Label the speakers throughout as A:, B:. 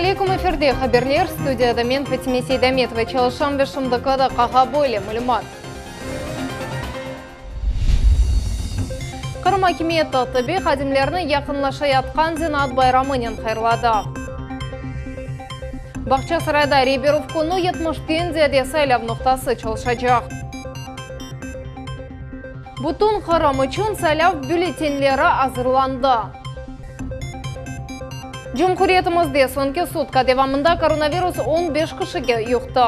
A: Aleykum, efirde haberler, studiyada men Fatime Seydametova çalışam ve şimdiki daqqağa böyle malümat. Qırım akimiyeti tıbbiy hadimlerni yaqınlaşayatqan zenaat bayramınen hayırladı. Bağçasarayda rey berüv künü yetmişten ziyade saylav noqtası çalışacaq. Bütün Qırım içün saylav bülletenleri azırlandı. Cumhuriyetimizde soñki sutka devamında koronavirus on beş kişige yuqtı.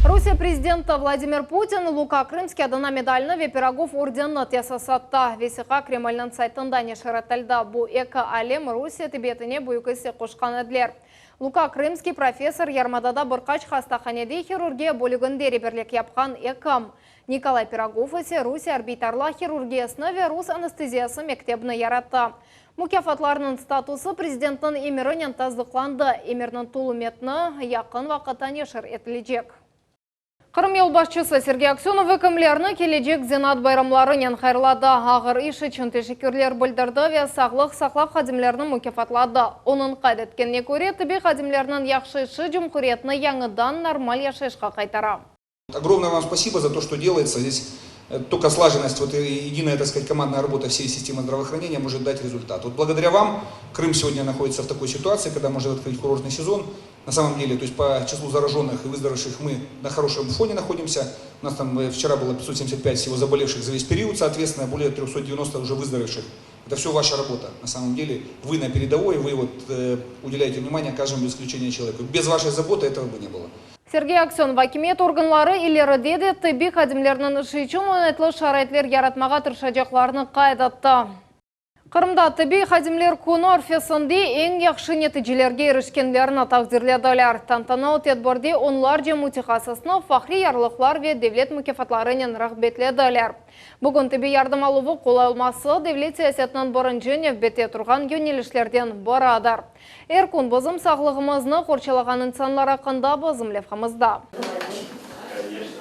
A: Rusiye prezidenti Vladimir Putin Luka Krımskiy adına medalni ve Pirogov ordenini tesisattı. Vesiqa Kremlniñ saytında neşir etildi. Bu eki alim Rusiye tibbiyetine büyük isse qoşqan ediler. Luka Krımskiy, professor, yarımadada bir qaç hastahanede hirurgiya bölüginde reberlik yapqan ekim. Nikolay Pirogov ise Rusiye arbiy-tarla hirurgiyasını ve rus anesteziyası mektebini yarattı. Mukâfatlarnıñ statusı prezidentniñ emirinen tasdıqlandı. Emirniñ tolu metni yaqın vaqıtta neşir etilecek. Qırım yolbaşçısı Sergey Aksönov ekimlerni kelecek zenaat bayramlarınen hayırladı, ağır iş içün teşekkürler bildirdi ve sağlıq saqlav hadimlerini mukâfatladı. Onıñ qayd etkenine köre, tibbiy hadimlerniñ yahşı işi cumhuriyetni yañıdan normal yaşayışqa qaytara.
B: Ogromное вам спасибо за то, что делается. Здесь только слаженность, вот единая, так сказать, командная работа всей системы здравоохранения может дать результат. Вот благодаря вам Крым сегодня находится в такой ситуации, когда может открыть курортный сезон. На самом деле, то есть по числу зараженных и выздоровевших мы на хорошем фоне находимся. У нас там вчера было 575 всего заболевших за весь период, соответственно, более 390 уже выздоровевших. Это все ваша работа. На самом деле, вы на передовой, вы вот уделяете внимание каждому без исключения человеку. Без вашей заботы этого бы не было.
A: Sergey Aksönov, akimiyet organları ileride de tıbbiy hadimlerniñ işi içün oñaytlı şaraitler yaratmağa tırışacaqlarını qayd etti. Qırımda tıbbiy hadimler künü arfesinde eñ yahşı neticelerge irişkenlerni taqdirlediler. Tantanalı tedbirde onlarca mütehassısnı fahriy yarlıqlar ve devlet mukâfatlarınen rağbetlediler. Bugün tıbbiy yardım aluvı qolay olması, devlet siyasetiniñ birinci nevbette turğan yönelişlerden biridir. Er kün bizim sağlığımıznı qorçalağan insanlar aqqında bizim levhamızda.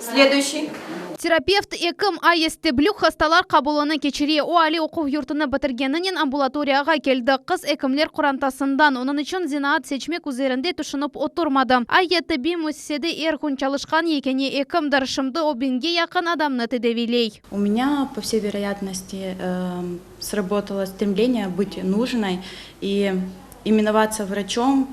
C: Следующий.
D: Terapevt ekim Ayya Steblük hastalar qabulını keçire. O, aliy oquv yurtını bitirgeninen ambulatoriyağa keldi. Qız ekimler qorantasından, onıñ içün zenaat seçmek üzerinde tüşünip oturmadı. Ayya tibbiy müessisede er kün çalışqan yekâne ekimdir. Şimdi o, biñge yaqın adamnı tedaviyley.
C: U menya, po vsey veroyatnosti, Srabotalо stремление быть нужной и именоваться врачом,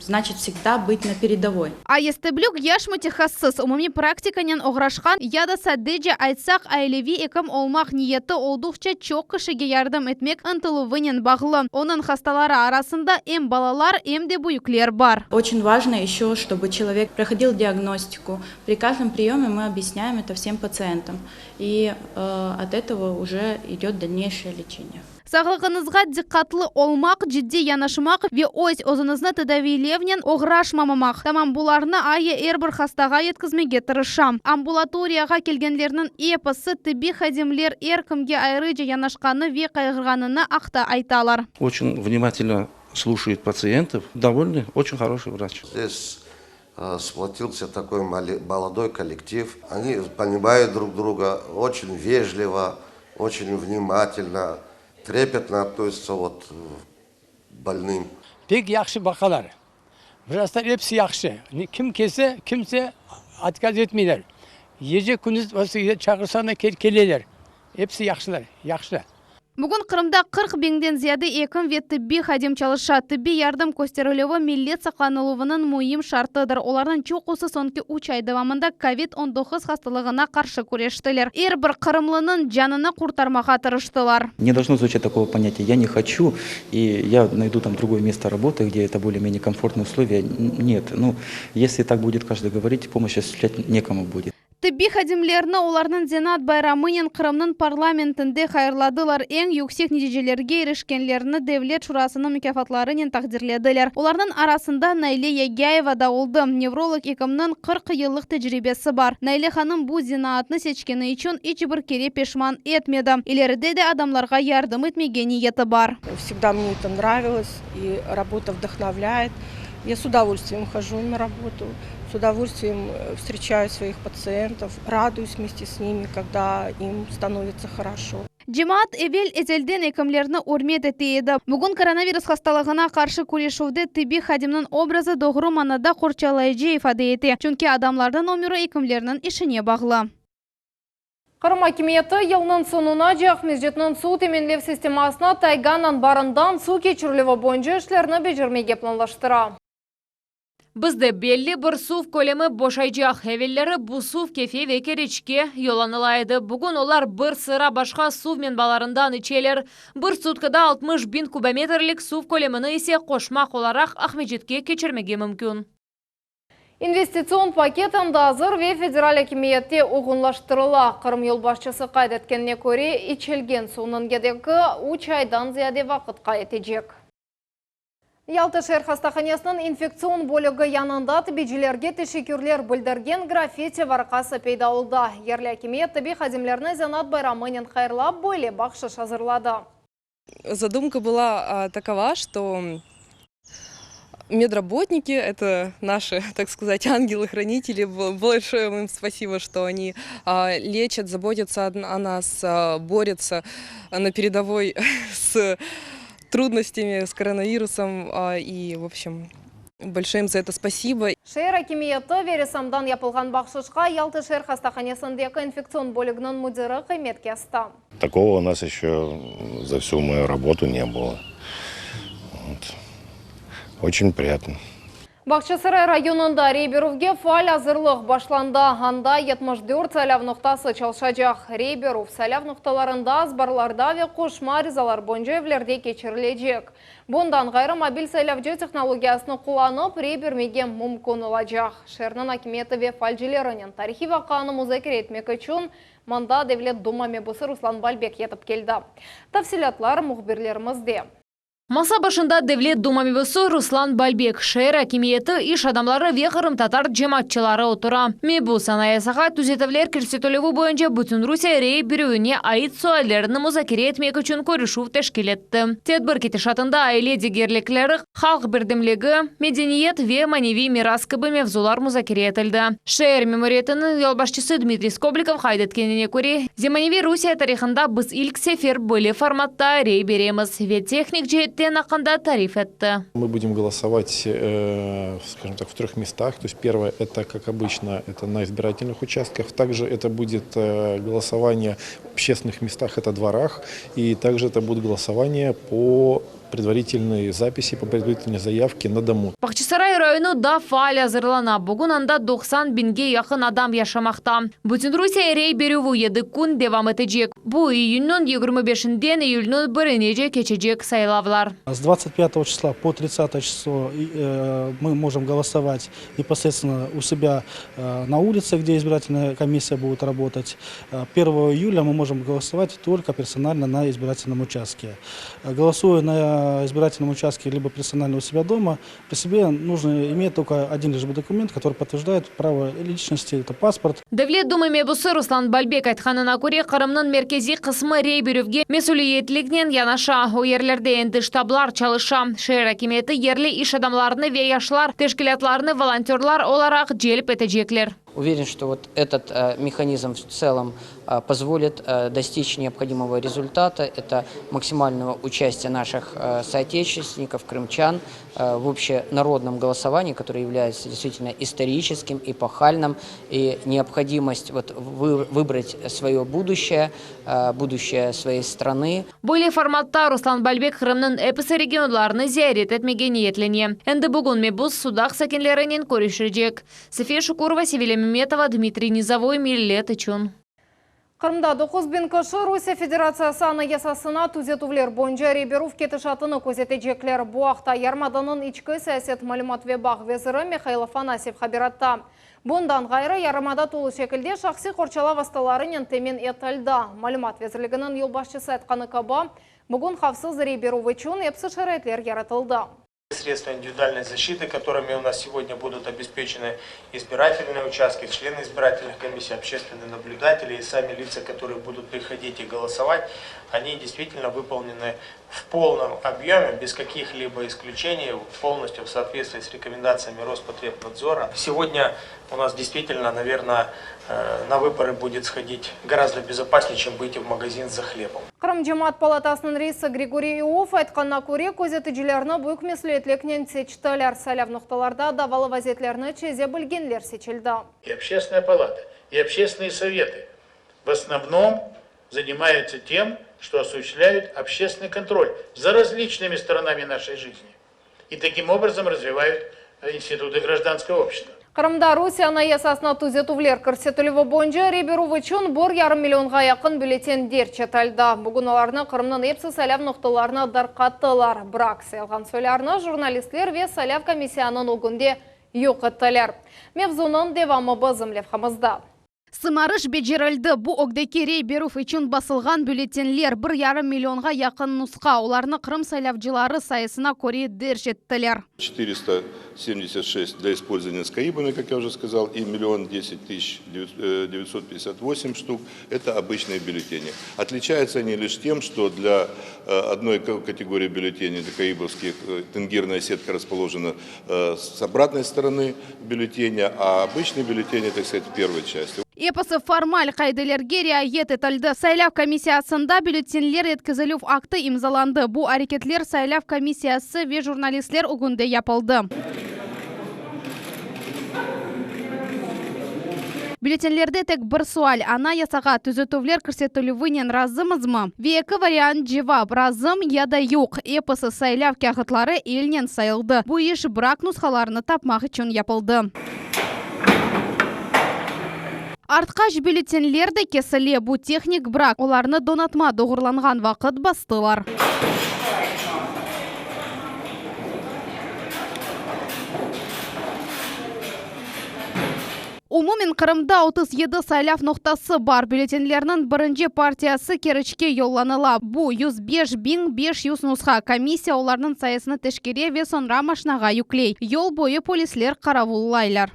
C: значит всегда быть на передовой.
D: Ayya Steblük yaş mütehassıs, umumiy praktikanen oğraşqan ya da sadece aytsaq, aileviy ekim olmaq niyeti olduqça çoq kişige yardım etmek ıntıluvınen bağlı. Onıñ hastaları arasında em balalar, em de büyükler bar.
C: Очень важно еще, чтобы человек проходил диагностику. При каждом приеме мы объясняем это всем пациентам. И ot этого уже idöt dalneyşее lečение.
D: Sağlığıñızğa diqqatlı olmaq, ciddiy yanaşmaq ve öz özüñizni tedaviylevnen oğraşmamamaq, tamam bularnı Ayya er bir hastağa yetkizmege tırışa. Ambulatoriyağa kelgenlerniñ episi tibbiy hadimler er kimge ayrıca yanaşqanı ve qayğırğanını aqta aytalar.
E: Oçün vnimatelno sluşает patsientov, dovolnıy, oçün horoşiy vraç.
F: Zdes Сплотился такой молодой коллектив. Они понимают друг друга очень вежливо, очень внимательно, трепетно относятся вот к больным.
G: Pek yahşı baqalar. Vraslar episi yahşı. Kim kelse, kimse otkaz etmeyler. Gece-kündüz çağırsañ da keleler. Episi yahşılar, yahşı.
D: Bugün Qırımda 40 biñden ziyade ekim ve tıbbiy hadim çalışa. Tıbbiy yardım kösterilüvi millet saqlanıluvınıñ müim şartıdır. Olarnıñ çoqusı soñki üç ay devamında kovid 19 hastalığına qarşı küreştiler. Er bir qırımlınıñ canını qurtarmağa tırıştılar.
H: Не должно звучать такого понятия «я не хочу» и «я найду там другое место работы, где это более-менее комфортные условия». Нет, ну, если так будет каждый говорить, помощь осуществлять некому будет.
D: Tıbbiy hadimlerni olarnıñ zenaat bayramınen Qırımnıñ parlamentinde hayırladılar, eñ yüksek neticelerge irişkenlerni Devlet şurasınıñ mukâfatlarınen taqdirlediler. Olarnıñ arasında Nayle Yagâyeva da oldı. Nevrolog ekimniñ 40 yıllıq tecribesi bar. Nayle hanım bu zenaatnı seçkeni içün iç bir kere peşman etmedi. İleride de adamlarğa yardım etmege niyeti bar.
I: Vsegda mne eto nravilos, i rabota vdohnovlâet. Ya s udovolstviyem hojу na rabotu, s udovolstviyem vstreçayu svoih patsientov, raduyus vmeste s nimi, kogda im stanovitsâ horoşo.
D: Cemaat evel ezelden ekimlerni ürmet ete edi. Bugün koronavirus hastalığına qarşı küreşüvde tibbiy hadimniñ obrazı doğru manada qorçalayıcı ifade ete, çünki adamlarnıñ ömüri ekimlerniñ işine bağlı.
A: Qırım akimiyeti yılnıñ soñunace Aqmescitniñ suv teminlev sistemasına Taygan anbarından suv keçirilüvi boyunca işlerni becermege planlaştıra.
J: Bizde belli bir suv kölemi boşaycaq. Evelleri bu suv Kefe ve Keriçke yollanıla edi. Bugün olar bir sıra başqa suv menbalarından içeler. Bir sutkada 60 biñ kubometrlik suv kölemini ise qoşmaq olaraq Aqmescitke keçirmege mümkün.
A: İnvestitsion paket endi azır ve federal akimiyette uyğunlaştırıla. Qırım yolbaşçısı qayd etkenine köre, içilgen suvnıñ yedegi 3 aydan ziyade vaqıtqa yetecek. Yalta şeer hastahanesiniñ infektsion bölügi yanında tibbiycilerge teşekkürler bildirgen graffiti varaqası peyda oldı. Yerli akimiyet tibbiy hadimlerni zenaat bayramınen hayırlap böyle bahşış azırladı.
K: Задумка была такова, что медработники – это наши, так сказать, ангелы-хранители. Большое им спасибо, что они лечат, заботятся о нас, борются на передовой с трудностями, с коронавирусом. И, в общем, большое им за это спасибо.
A: Şeer akimiyeti ve ressamdan yapılğan bahşışqa Yalta şeer hastahanesindeki infektsion bölüginiñ müdiri qıymet kesti.
L: Такого у нас еще за всю мою работу не было. Вот. Очень приятно.
A: Bağçasaray rayonında rey berüvge faal azırlıq başlandı. Anda 74 saylav noqtası çalışacaq. Rey berüv saylav noqtalarında, azbarlarda ve qoşma arizalar boyunca evlerde keçirilecek. Bundan ğayrı mobil saylavcı tehnologiyasını qullanıp rey bermege mümkün olacaq. Şeerniñ akimiyeti ve faalcilerinen tarihiy vaqianı muzakere etmek içün mında Devlet Duma mebusı Ruslan Balbek yetip keldi. Tafsilâtlar mühbirlerimizde.
J: Masa başında Devlet Duma mebusı Ruslan Balbek, şeer akimiyeti, iş adamları ve qırımtatar cemaatçıları otura. Mebus anayasağa tüzetüvler kirsetilüvi boyunca Bütünrusiye rey berüvine ait suallerni muzakere etmek içün körüşüv teşkil etti. Tedbir ketişatında aile degerlikleri, halq birdemligi, medeniyet ve maneviy miras kibi mevzular muzakere etildi. Şeer memuriyetiniñ yolbaşçısı Dmitriy Skoblikov qayd etkenine köre, zemaneviy Rusiye tarihında biz ilk sefer böyle formatta rey beremiz ve tehnik ceetten aqqında tarif etti.
M: Мы будем голосовать, э, скажем так, в трех местах. То есть первое, это, как обычно, это на избирательных участках. Также это будет э, голосование в общественных местах, это дворах. И также это будет голосование по предварительной записи, по предварительной заявке на дому.
J: Bağçasaray rayonı da faal azırlana. Bugün anda 90 biñge yaqın adam yaşamaqta. Bütünrusiye rey berüvi 7 kün devam etecek. Bu iyünniñ 25-inden iyülniñ 1-inece keçecek saylavlar.
N: С 25 числа по 30 число э, мы можем голосовать непосредственно у себя э, на улице, где избирательная комиссия будет работать. Э, 1 июля мы можем голосовать только персонально на избирательном участке. Э, Голосуя на избирательном участке либо персонально у себя дома, при себе нужно иметь только один лишь документ, который подтверждает право личности, это паспорт.
J: Devlet Duma mebusı Ruslan Balbek aytqanına köre Qırımnıñ merkeziy qısmı rey berüvge mesüliyetliknen yanaşa. O yerlerde endi ştablar çalışa. Şeer akimiyeti yerli iş adamlarını ve yaşlar teşkilâtlarını volontörlar olaraq celp etecekler.
O: Уверен, что вот этот э, механизм в целом э, позволит э, достичь необходимого результата. Это максимального участия наших э, соотечественников, крымчан, э, в общенародном голосовании, которое является действительно историческим, эпохальным, и необходимость вот вы- выбрать свое будущее, э, будущее своей страны.
J: Böyle formatta Ruslan Balbek Qırımnıñ episi regionlarını ziyaret etmege niyetlene. Endi bugün mebus Sudaq sakinlerinen körüşecek. София Шукурова, Севиля Меметова, Дмитрий Низовой, Millet içün.
A: Qırımda 9000 kişi Rusiye Federatsiyası Anayasasına tüzetüvler boyunca rey berüv ketişatını közetecekler. Bu aqta yarımadanıñ içki siyaset malümat ve bağ veziri Mihail Afanasyev haber etti. Bundan ğayrı yarımada tolu şekilde şahsiy qorçalav vastalarınen temin etildi. Malümat vezirliginiñ yolbaşçısı aytqanı kibi, bugün havfsız rey berüv içün episi şaraitler yaratıldı.
P: Средства индивидуальной защиты, которыми у нас сегодня будут обеспечены избирательные участки, члены избирательных комиссий, общественные наблюдатели и сами лица, которые будут приходить и голосовать, они действительно выполнены. В полном объеме, без каких-либо исключений, полностью в соответствии с рекомендациями Роспотребнадзора. Сегодня у нас действительно, наверное, на выборы будет сходить гораздо безопаснее, чем выйти в магазин за хлебом.
A: Qırım Cemaat palatasınıñ reisi Grigoriy İoff aytqanına köre, közeticilerni büyük mesüliyetliknen seçtiler. Saylav noqtalarda davalı vaziyetlerni çeze bilgenler seçildi.
Q: И Общественная палата, и общественные советы в основном занимаются тем, что осуществляют общественный контроль за различными сторонами нашей жизни. И таким образом развивают институты гражданского общества.
A: Qırımda Rusiye Anayasasına tüzetüvler kirsetilüvi boyunca rey berüv içün 1,5 millionğa yaqın bülleten derc etildi. Bugün olarnı Qırımnıñ epsi saylav noqtalarına darqattılar. Brak sayılğan soylarnı jurnalistler ve saylav komissiyanıñ ögünde yoq ettiler. Mevzunıñ devamı bizim levhamızda.
D: Sımarış becerildi. Bu ögdeki rey berüv içün basılğan bülletenler, 1,5 millionğa yaqın nusha, olarnı Qırım saylavcıları sayısına köre derc ettiler.
R: 476 для использования с КАИБами, как я уже сказал, и миллион десять тысяч 958 штук – это обычные бюллетени. Отличаются они лишь тем, что для одной категории бюллетеней, для каибовских, тенгирная сетка расположена с обратной стороны бюллетеня, а обычные бюллетени, так сказать, в первой части.
D: Episi formal qaidelerge riayet etildi. Saylav komissiyasında bülletenler yetkizilüv aktı imzalandı. Bu areketler saylav komissiyası ve jurnalistler ögünde yapıldı. Bülletenlerde tek bir sual: Anayasağa tüzetüvler kirsetilüvinen razımızmı? Ve eki variant cevap: razım ya da yoq. Episi saylav kâğıtları elnen sayıldı. Bu iş brak nushalarını tapmaq içün yapıldı. Artqaç bülletenler de kesile, bu tehnik brak, olarnı donatma doğrulanğan vaqıt bastılar. Umumen Qırımda 37 saylav noqtası bar. Bülletenlerniñ birinci partiyası Keriçke yollanıla. Bu, 105 500 nusha. Komissiya olarnıñ sayısını teşkere ve soñra maşinağa yükley. Yol boyu polisler qaravullaylar.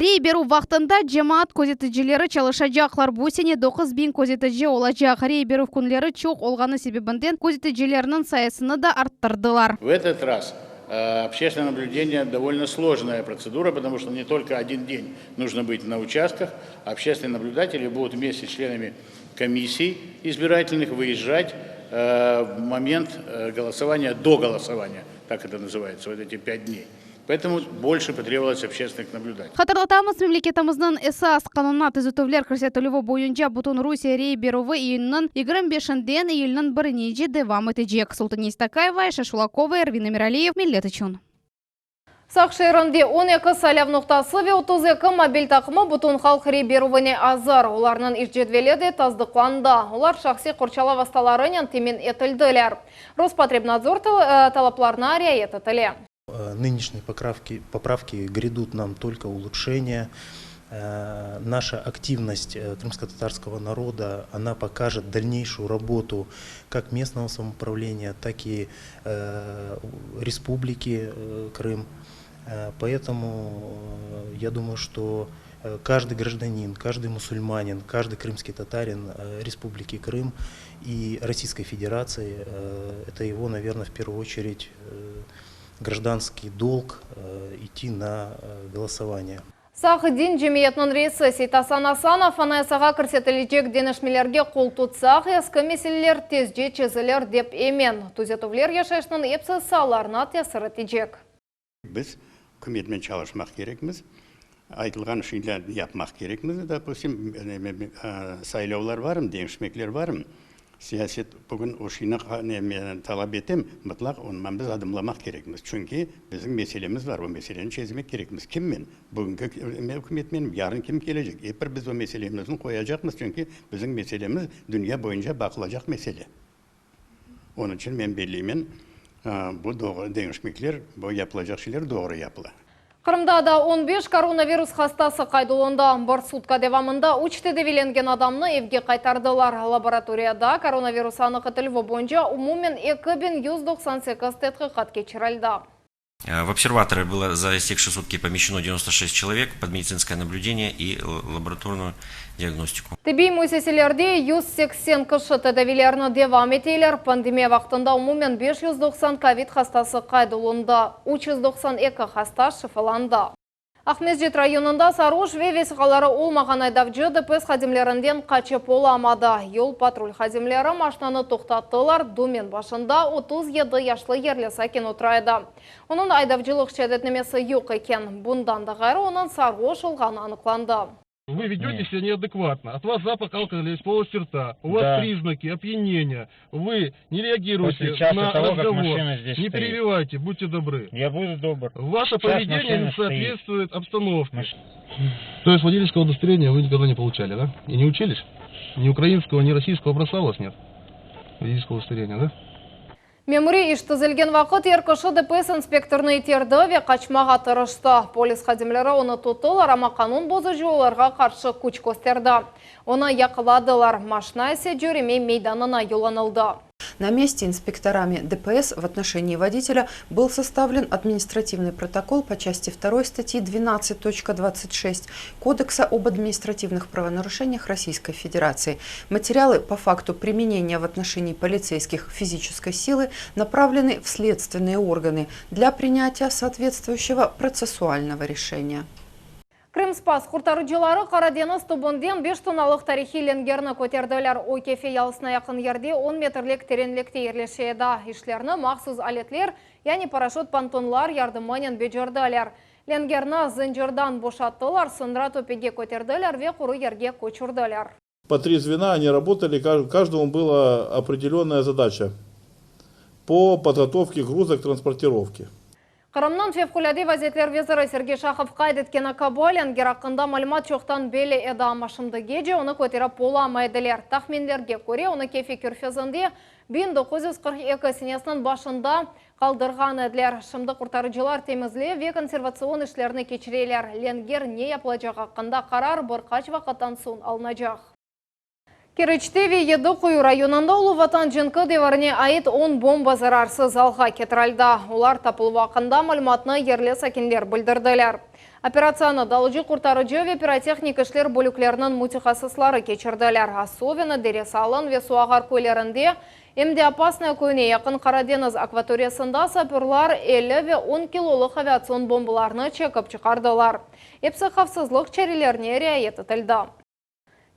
D: Rey berüv vaqtında cemaat közeticileri çalışacaqlar. Bu sene 9000 közetici olacaq. Rey berüv künleri çoq olğanı sebebinden közeticilerniñ sayısını da arttırdılar.
Q: В этот раз общественное наблюдение довольно сложная процедура, потому что не только один день нужно быть на участках, общественные наблюдатели будут вместе с членами комиссий избирательных выезжать в момент голосования, до голосования, так это называется, вот эти 5 дней. Поэтому больше потребовалось общественных наблюдателей.
D: Hatırlatamız, memleketimizniñ esas qanunına tüzetüvler kirsetilüvi boyunca bütün Rusiye rey berüvi iyünniñ 25-inden iyülniñ 1-inece devam etecek. Sultan Istakayeva, Ayşe Şulakova, Ervin Emiraliyev, Millet içün.
A: Saq şeerinde 12 saylav noqtası ve 32 mobil taqımı bütün halq rey berüvine azır. Olarnıñ iş cedveli de tasdıqlandı. Olar şahsiy qorçalav vastalarınen temin etildiler. Rospotrebnadzor talaplarına riayet etile.
S: Нынешние поправки, поправки грядут нам только улучшения. Наша активность крымско-татарского народа, она покажет дальнейшую работу как местного самоуправления, так и республики Крым. Поэтому я думаю, что каждый гражданин, каждый мусульманин, каждый крымский татарин Республики Крым и Российской Федерации, это его, наверное, в первую очередь гражданский долг идти на голосование.
A: Saq din cemiyetiniñ reisi Seytasan Asanov Anayasağa kirsetilecek deñişmelerge qol tutsaq, eski meseleler tezce çezilir dep emin. Tüzetüvler yaşayışnıñ epsi saalarına tesir etecek.
T: Biz ükümetnen çalışmaq kerekmiz, aytılğan şeylerni yapmaq kerekmiz. Допустим, saylavlar barmı, deñişmekler barmı? Siyaset bugün o şeyni talap ete, mutlaq onıñ biz adımlamaq kerekmiz. Çünki bizim meselemiz bar, o meseleni çezmek kerekmiz. Kimmen? Bugünki ükümetmen, yarın kim kelecek? Ep biz o meselemizni qoyacaqmız, çünki bizim meselemiz dünya boyunca baqılacaq mesele. Onıñ içün men belleymen, bu doğru deñişmekler, bu yapılacaq şeyler doğru yapıla.
A: Qırımda da 15 koronavirus hastası qayd olundı. Bir sutka devamında 3 tedaviylengen adamnı evge qaytardılar. Laboratoriyada koronavirus anıq etilüvi boyunca umumen 2198 tedqiqat keçirildi.
U: В обсерваторы было за истекшие сутки помещено 96 человек под медицинское наблюдение и лабораторную диагностику.
A: Tibbiy müessiselerde 180 kişi tedaviylerini devam eteler. Pandemiya vaqtında umumen 590 kovid hastası qayd olundı, 392 hasta şifalandı. Aqmescit rayonında saroş ve vesiqaları olmağan aydavcı DPS hadimlerinden qaçıp olamadı. Yol patrul hadimleri maşnanı toqtattılar, dümen başında 37 yaşlı yerli sakin otura edi. Onıñ aydavcılıq şeadetnamesi yoq eken. Bundan da ğayrı, onıñ sarğoş olğanı aniqlandı.
V: Вы ведете себя неадекватно. От вас запах алкоголя из полости рта. У вас
W: Да.
V: признаки опьянения. Вы не реагируете
W: После часа
V: на
W: того, как
V: разговор.
W: машина здесь
V: не
W: стоит.
V: перебивайте, будьте добры.
W: Я буду добр.
V: Ваше
W: Сейчас
V: поведение
W: машина
V: не
W: стоит.
V: соответствует обстановке. То есть водительского удостоверения вы никогда не получали, да? И не учились? Ни украинского, ни российского образца у вас нет? Водительского удостоверения, да?
A: Memuriy iş tizilgen vaqıt er kişi DPS inspektorını iterdi ve qaçmağa tırıştı. Polis hadimleri onı tuttılar, amma qanun bozucı olarğa qarşı küç kösterdi. Onı yaqaladılar, maşna ise cöreme meydanına yollanıldı.
X: На месте инспекторами ДПС в отношении водителя был составлен административный протокол по части 2 статьи 12.26 Кодекса об административных правонарушениях Российской Федерации. Материалы по факту применения в отношении полицейских физической силы направлены в следственные органы для принятия соответствующего процессуального решения.
A: Krım-Spas qurtarıcıları Qara deñiz tübünden 5 tonnalıq tarihiy lengerni köterdiler. O, Kefe yalısına yaqın yerde 10 metrlik terenlikte yerleşe edi. İşlerni mahsus aletler, yani paraşüt pontonlar yardımınen becerdiler. Lengerni zıncırdan boşattılar, soñra töpege köterdiler ve quru yerge köçürdiler.
Y: По три звена они работали, каждому была определенная задача по подготовке груза к транспортировке.
A: Qırımnıñ fevqulâde vaziyetler veziri Sergey Şahov qayd etkeni kibi, lenger aqqında malümat çoqtan belli edi, amma şimdigece onı köterip olamay ediler. Tahminlerge köre, onı Kefe körfezinde 1942 senesiniñ başında qaldırğan ediler. Şimdi qurtarıcılar temizlev ve konservatsion işlerini keçireler. Lenger ne yapılacağı aqqında qarar bir qaç vaqıttan soñ alınacaq. Keriçte ve Yedi Quyu rayonında Ulu Vatan cenki devirine ait on bomba zararsız alğa ketirildi. Olar tapıluvı aqqında malümatnı yerli sakinler bildirdiler. Operatsiyanı dalıcı-qurtarıcı ve pirotehnik işler bölükleriniñ mütehassısları keçirdiler. Osovino, Dere Salın ve Suağar köylerinde, em de Opasnoye köyüne yaqın Qara deñiz akvatoriyasında sapörlar 50 ve on kilolıq aviatsion bombalarnı çekip çıqardılar. Episi havfsızlıq çarelerine riayet etildi.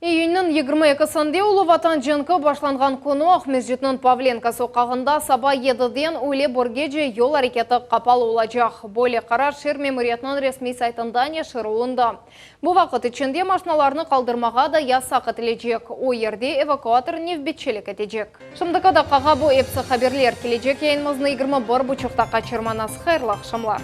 A: İyünniñ 22-sinde Ulu Vatan cenki başlanğan künü Aqmescitniñ Pavlenko soqağında saba yediden üyle birgece yol areketi qapalı olacaq. Böyle qarar şeer memuriyetiniñ resmiy saytında neşir olundı. Bu vaqıt içinde maşnalarnı qaldırmağa da yasaq etilecek. O yerde evakuator nevbetçilik etecek. Şimdiki daqqağa bu episi haberler. Kelecek yayınımıznı 21 buçuqta qaçırmañız. Hayırlı aqşamlar.